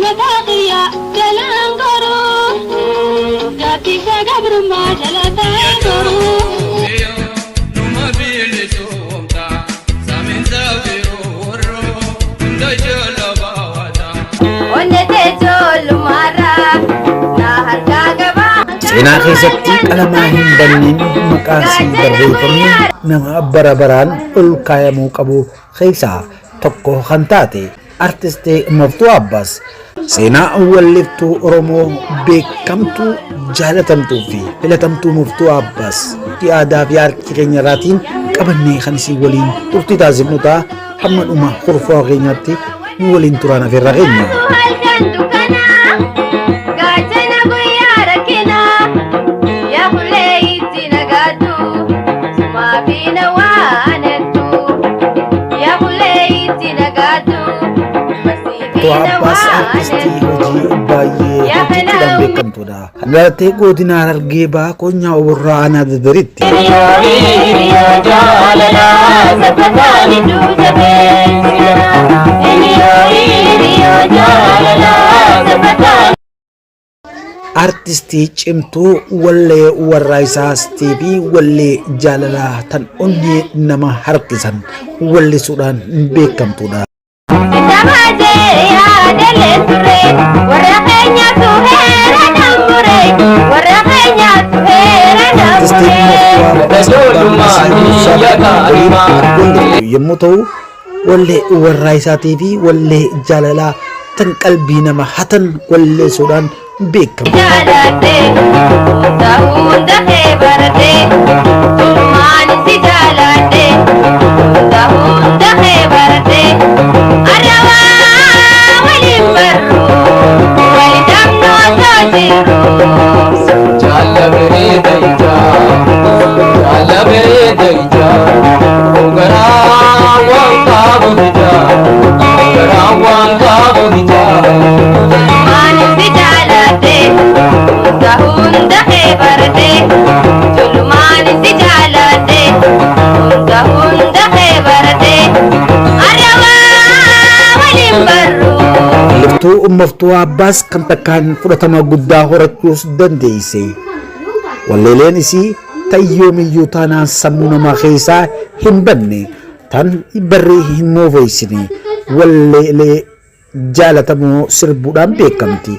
Mataa kiyya jalaan goruu gaaddisa gabrummaa jala ta'ee boruu. Seenaa keessatti qalamaa hin banneen maqaan sii barreeffamee nama bara baraan ol kaayamuu qabu keessaa tokko kan taate Artist Moftuu Abbaas seenaa walliftuu Oromoo beekamtuu jaalatamtuu fi filatamtuu Moftuu Abbaas aadaa fi aartii keenya irraatiin qabannee kan isin waliin turtii taasifnu ta'a hamma dhuma kurfoo keenyaatti nu waliin turaan afeerraa keenya. Halkan dukkanaa gaachana guyyaa rakkinaa yaa hullee itti nagaatu sumaa fi na waanattu yaa hullee itti nagaatu masii fi Moftuu na Abbaas artistii waanattu. hojii baay'ee hojjechuudhaan beekamtuudha. Kan dhalattee godina Harargee Bahaa Konyaa Oborraa Aanaa Dadaritti. Artistii cimtuu wallee warraa isaastii fi wallee jaalalaa tan onnee nama harkisan wallisuudhaan beekamtuudha. Artistiin Moftuu Abbaas abbaan isii Dursaa waliin yommuu ta'u wallee warraa isaatii fi wallee jaalalaa tan qalbii nama hatan walleessuudhaan beekamu. Jaaladhe hunda kee baradhe tolmaan si jaaladhe hunda kee baradhe arrawaa waliin barru wali dhabnu osoo jirru. Tolmaan si jaaladhe hunda kee baradhe tolmaan si jaaladhe hunda kee baradhe arrawaa waliin barru. Liftuu Moftuu Abbaas kan takkaan fudhatama guddaa horachuus dandeesse. Walleeleen isii tan yoomiyyuu taanaan sammuu namaa keessaa hin banne tan barri hin moofeessine walleelee jaalatamoo sirbuudhaan beekamti.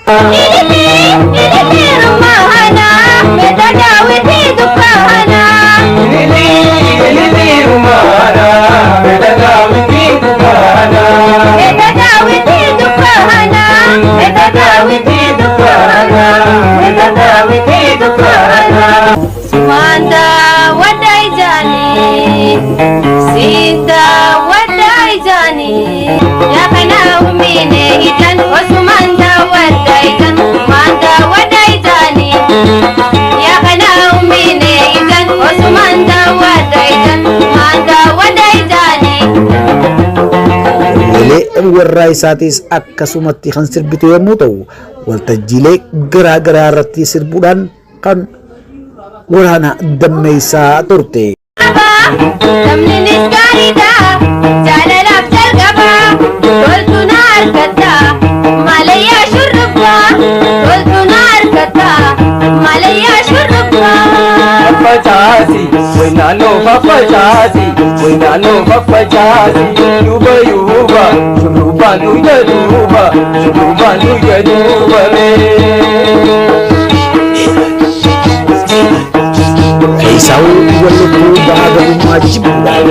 Sumanda wadai jani, sinda wadai jani, ya kana umine ijan, o sumanda wadai jan, sumanda wadai jani, ya kana umine ijan, o sumanda wadai jan, sumanda wadai jani. Walleelee warraa isaatis akkasumatti kan sirbitu yommuu ta'u waltajjiilee garaa garaa irratti sirbuudhaan kan waraana dammeessaa turte. Namninis gaariidha, jaalalaaf jalqaba, toltu na argatta, malayyaa shurrubbaa, toltu na argatta, malayyaa shurrubbaa. Fafacaasi, wainaanoo fafacaasi, wainaanoo fafacaasi, duuba yuuba, shurrubbaan duyda duuba, shurrubbaan duyda duuba mee. Eesaawuu wallittuu ba'aa gabummaa jibbuudhaan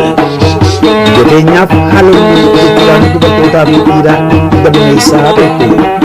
biyya teenyaaf haalonni jechuudhaan dubartootaa fi dhiira dammeessaa turte.